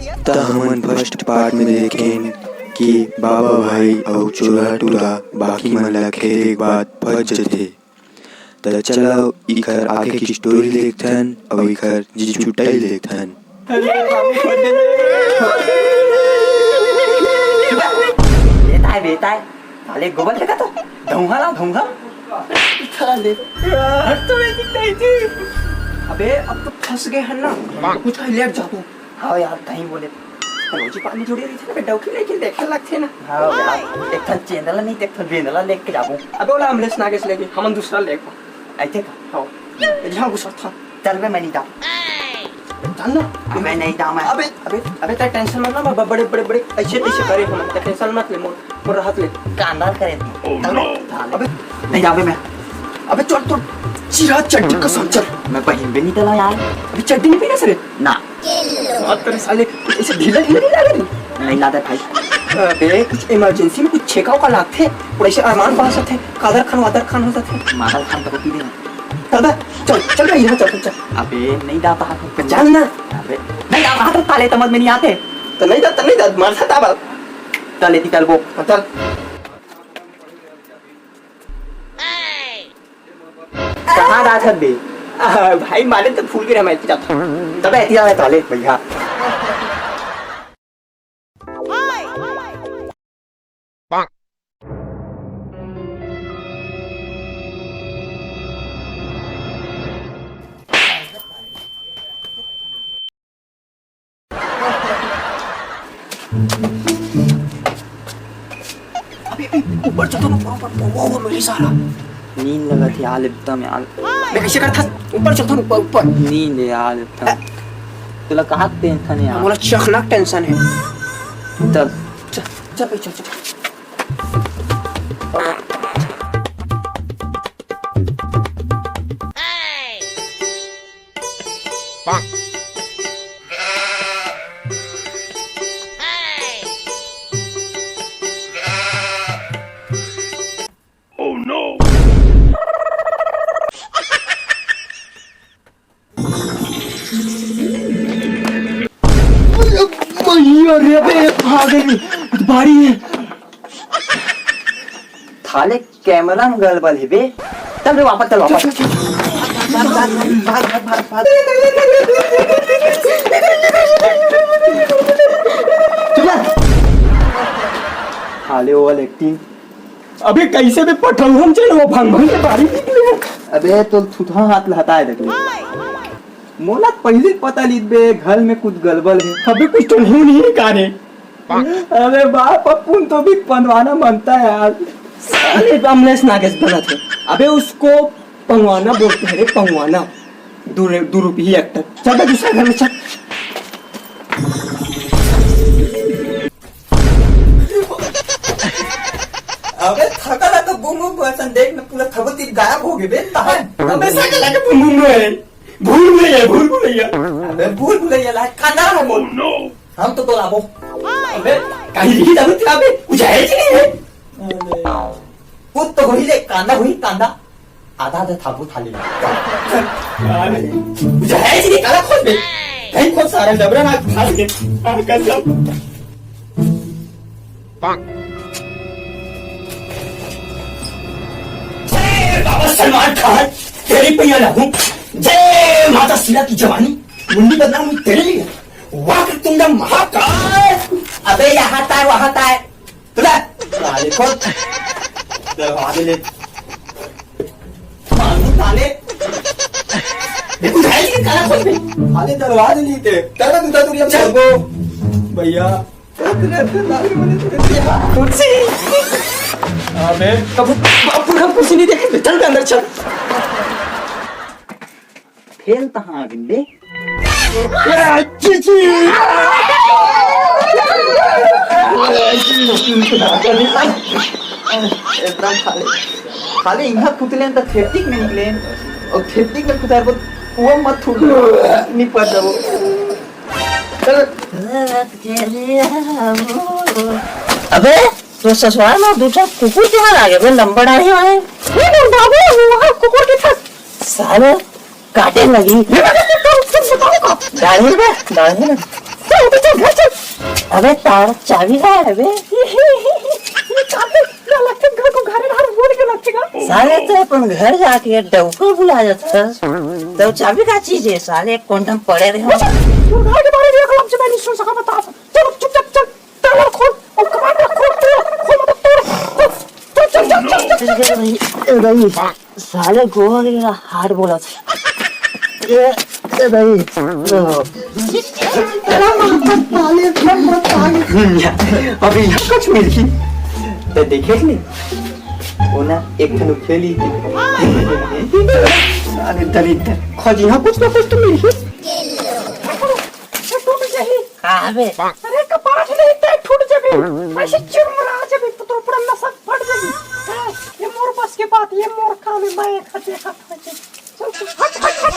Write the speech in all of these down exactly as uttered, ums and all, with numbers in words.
त हमन first part में देखेन कि बाबा भाई अउ चोरा टूरा बाकी मन ला खेले के बाद फंस जथे। त चलो इखर आगे की स्टोरी देखथन अउ इखर जीजू टाइल देखथन। बेटा है, बेटा है। साले गोबर फेंका तो धुआं ला, धुआं। साले, हट तो, मैं नहीं थी। अबे, अब तो फंस गए हैं ना। कुछ हाईलाइट जाबो। हाँ यार, कहीं बोले। रोजी पानी जुड़े रही थे ना, डौकी लेकिन देखे लगते ना। हाँ यार, एक ठन चेंदला नहीं, एक ठन बेंदला लेके जाबो। अबे, ओला अमलेश नागेश लेके, हमन दूसरा लेके। ऐसे का? हाँ। यहाँ घुसर था। चल बे, मैं नहीं जाऊँ। चल ना। मैं नहीं जाऊँ मैं। अबे, अबे, अबे, तेरा टेंशन मत ना, ब-, बड़े, बड़े, बड़े, ऐसे, ऐसे करे हम, तेरा टेंशन मत ले, मोर, मोर हाथ ले। कांदा करे। चल बे। अबे, नहीं जाऊँ बे मैं। अबे, चल तो, चिरा चड्डी कसम, चल। मैं पहिन भी नहीं चला यार। अबे, चड्डी नहीं पहने सरे? ना। बात करे साले, ऐसे ढीला, ढीला नहीं लगा रही? नहीं लगा भाई। अबे, कुछ इमरजेंसी में कुछ छेका उका लागथे, और ऐसे अरमान पास होथे, कादर खान, वादर खान हो जाथे। मादर खान तो होती नहीं। दादा, चल, चल बे, यहाँ चल, चल, चल। अबे, नहीं जाता है। चल ना। अबे, नहीं जाता है, तो ताले तमद में नहीं आते। तो नहीं जाता, नहीं जाता, मार सकता बाल। ताले निकल वो। हाँ, चल। कहाँ जात हस बे? आ, भाई, मारे तो फूल के रहमा इतनी जाता। तबे इतनी जाता ताले, भैया। अबे, अबे, ऊपर चल तो ना, ऊपर, ऊपर, वो, वो, वो, मेरी साला। नींद लगत हे यार, एकदम यार। मैं कैसे करता? ऊपर चल तो ना, ऊपर, ऊपर। नींद हे यार, एकदम। तोला कहाँ के टेंशन हे यार? मोला चखना टेंशन हे। तब चल, चल भाई, चल, चल। भैया रे बे, भाग रे, बारी है। थाले कैमरा में गलबल हे बे। चल बे, वापस चल, वापस। चल, चल, चल। भाग, भाग, भाग, भाग, भाग, भाग। चुप रह। थाले ओवर एक्टिंग। अबे कैसे बे पठऊ हम चल वो भंग भंग के बारी निकले। अबे तो थुथहा हाथ ल हटाए देख ले। मोला पहली पता लीत बे, घर में कुछ गलबल हे। अबे कुछ तो नहीं, नहीं का रे। अबे बाप, अपन तो भी पंगवाना मानता है यार। साले अमलेश नागेश बनत हे। अबे उसको पंगवाना बोलते हैं रे, पंगवाना। दू रे-, दू रुपये एक्टर। चल बे दूसरा घर में चल। अबे थका ला तो बूम बूम असन देख ना, पूरा थबो तीर गायब हो गए बे। तहां अबे साइकिल लगे बूम बूम रे। भूल भुलैया, भूल भुलैया। अबे भूल भुलैया ला कांदा है बोल। हम तो तोलाबो। अबे कहीं लिखी जाबो तेरा बे, कुछ है कि नहीं है? अबे, वो तो हुई ले, कांदा हुई, कांदा। आधा आधा थाबो थाली। अबे, कुछ है कि नहीं? काला खोल बे। कहीं खोल सारा जबरन आज खा ले। आ, कसम। जय बाबा सलमान खान, तेरी पैया लागू। जय माता शीला की जवानी, मुंडी बदनाम हुई तेरे लिए। वक्रतुंड महाकाल। अबे यहाँ ताय, वहाँ ताय। तुला। साले को दरवाजे ले। मालूम ताले। देखो, है कि काला खोल बे। साले दरवाजे नहीं थे। तेरा दूधा दूरिया चल। भैया। कुर्सी। अबे, कब बापू हम कुर्सी नहीं देखे? चल बे अंदर चल। फेल तहां आ गिन बे। ए, चीची। एकदम खाली, खाली इहाँ कुतले त थेपटिक में निकले, और थेपटिक में कुदार को वो मत थूक, निपट जाबो। अबे, तो ससुराल में दू ठन कुकुर के हाल आ गए, बे, लंबा डाढ़ी वाले। ये तो बाबू, वहाँ कुकुर के पास साले काटे लगी। डाढ़ी बे, डाढ़ी बे। चल, तो चल, घर अबे तार चाबी कहाँ है बे? ये चाबी ना लगते, घर को घरे घर बोल के लगते का? साले तो अपन घर जाके डौका भुला जाता है। तो चाबी का चीज है साले, एक कोंडम पड़े रहे हो। तोर घर के बारे में एक लफ्ज मैं नहीं सुन सका, बता। चल चुपचाप चल, ताला खोल और कबाड़ खोल, खोल, खोल, मत तोड़। खोल, चल, चल, चल, चल, चल। ए भाई, साले गोवा के हार्ड बोला था। ए, ए भाई। अभी यहाँ कुछ मिली। ते देखे नहीं? वो ना एक ठन खेली। अरे दलित, खोजी यहाँ कुछ ना कुछ तो मिली। कहाँ बे? अरे कपाट नहीं, तै फूट जाबे। ऐसे चिरमुरा जाबे तो तोर पूरा नसा फट जाबे। हाँ, ये मोर बस के बात, ये मोर काम है, मैं एक हाथ, एक हाथ में। चल, चल, हट, हट, हट।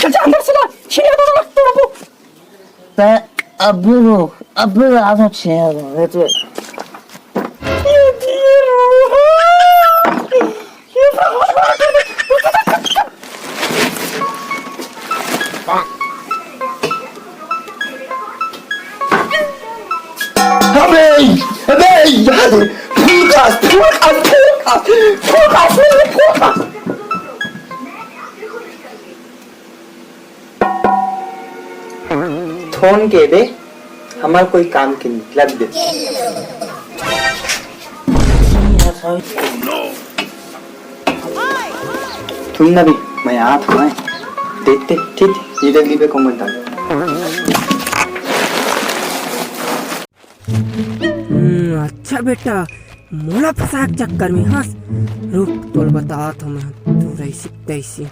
चल, चल, अंदर चला, छिया तो रख तोड़ को। ते अभी रुक, अभी आ तो छिया तो, ये तो ये दिए रो। ये तो अबे, अबे, यार, फुल कास्ट, फुल कास्ट, फुल कास्ट, फुल कास्ट, फुल कास्ट। फोन के बे, हमार कोई काम के नहीं, लग दे। सुन ना बे, मैं आत हूँ, देखते, ठीक, इधर ली बे, कौन बता। हम्म, अच्छा बेटा, मोला फंसा के चक्कर में हंस। रुक, तोल बतात हूँ मैं, तू रैसी तैसी।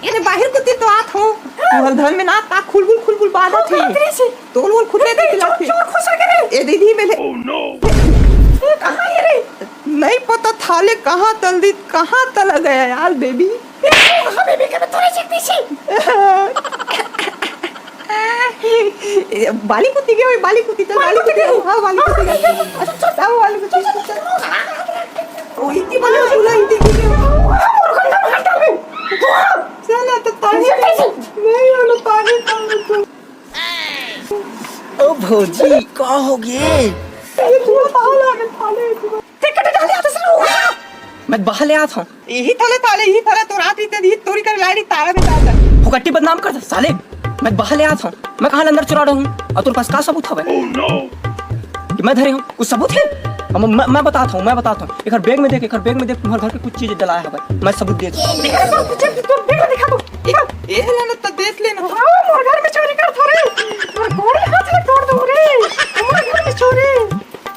ये बाहिर कुत्ती तो आत हूँ। तू हल धन में ना ता खुलबुल खुलबुल बादत है। तोल वोल खुदे दे दिला थे। चोर खुसर के रे। ए दीदी मेले। Oh no। ए, कहाँ ये रे? नहीं पता थाले कहाँ तल दी, कहाँ तला गया यार बेबी। ए, कहाँ बेबी के मैं तोरे से पीछे। ए, बाली कुत्ती के, ओए, बाली कुत्ती, चल, बाली कुत्ती के, हाँ, बाली कुत्ती के। अच्छा, चल, चल, बाली कुत्ती, चल, चल। ओ, इतनी बड़ी सुना, इतनी की। चल, तो ताली। नहीं, वो ताली। ओ भौजी, का हो गे? मैं बाहर ले आत हूँ। यही थाले, थाले, यही थाले तो रात इतने दी तोरी कर लाड़ी तारा में जाता। फुकट्टी बदनाम कर साले। मैं बाहर ले आत हूँ। मैं कहाँ अंदर चुरा रहा हूँ? और तेरे पास का सबूत हवे? कि मैं धरे हूँ? कुछ सबूत है? हम, मैं, मैं बताता हूँ, मैं बताता हूँ। एक बैग में देख, एक बैग में देख, तुम्हारे घर के कुछ चीजें डलाया हवे। मैं सबूत दे दूँ। दिखा, दिखा, दिखा, दिखा, दिखा। ए, ए, लेना तो देख लेना। हाँ, मोर घर में चोरी कर था रे। मोर गोली हाथ में तोड़ दो रे। मोर घर में चोरी।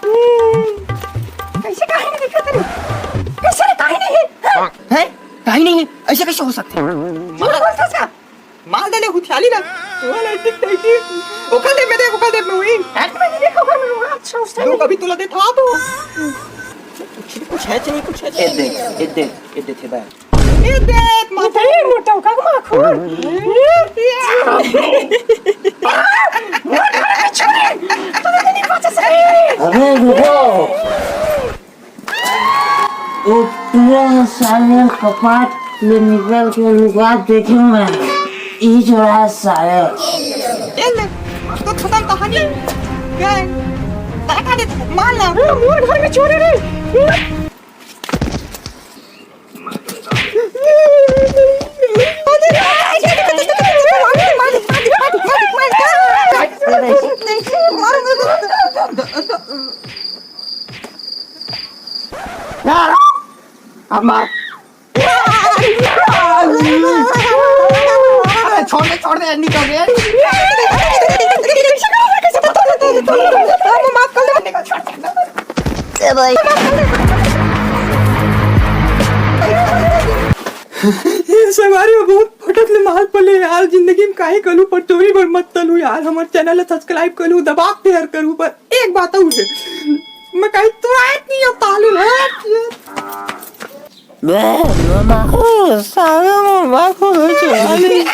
हम्म, कैसे काहे नहीं दिखा तेरे? कैसे रे, काहे नहीं है? हाँ? हैं? काहे नहीं है? ऐसे कैसे हो सकते हैं? झूठ बोलता था। मार देले हुथियाली ना। तू वाला ठीक नहीं थी। ओकर दे में देख, ओकर दे में हुई। एक में नहीं देखा, ओकर में हुआ। अच्छा, उसने लोग अभी तुला दे था तो। कुछ, कुछ है, चाहिए, कुछ है, ए दे, ए दे, ए दे थे भाई। ए दे, माता। इतने मोटा का माखो। अबे रुको। ओ पूरा साले कपाट ले निकल के लुका देखे मैं। ई छोड़ा साले। ए ले, तो खत्म कहानी। गए। ताका दे, मार ला। ए, मोर घर में चोरी रे। अब मार। अरे छोड़ दे, छोड़ दे, निकल दे। माफ कर दे। ए भाई। संगवारी हो, बहुत फटक ले माल पले यार, जिंदगी में काहे कलू पर चोरी बर मत तलू यार। हमर चैनल ला सब्सक्राइब कलू, दबा के शेयर करू, पर एक बात अउ हे, मैं कहीं तो आयत नहीं अब तालू है। बे, मामा, ओ, साले, मामा को हो चुका है।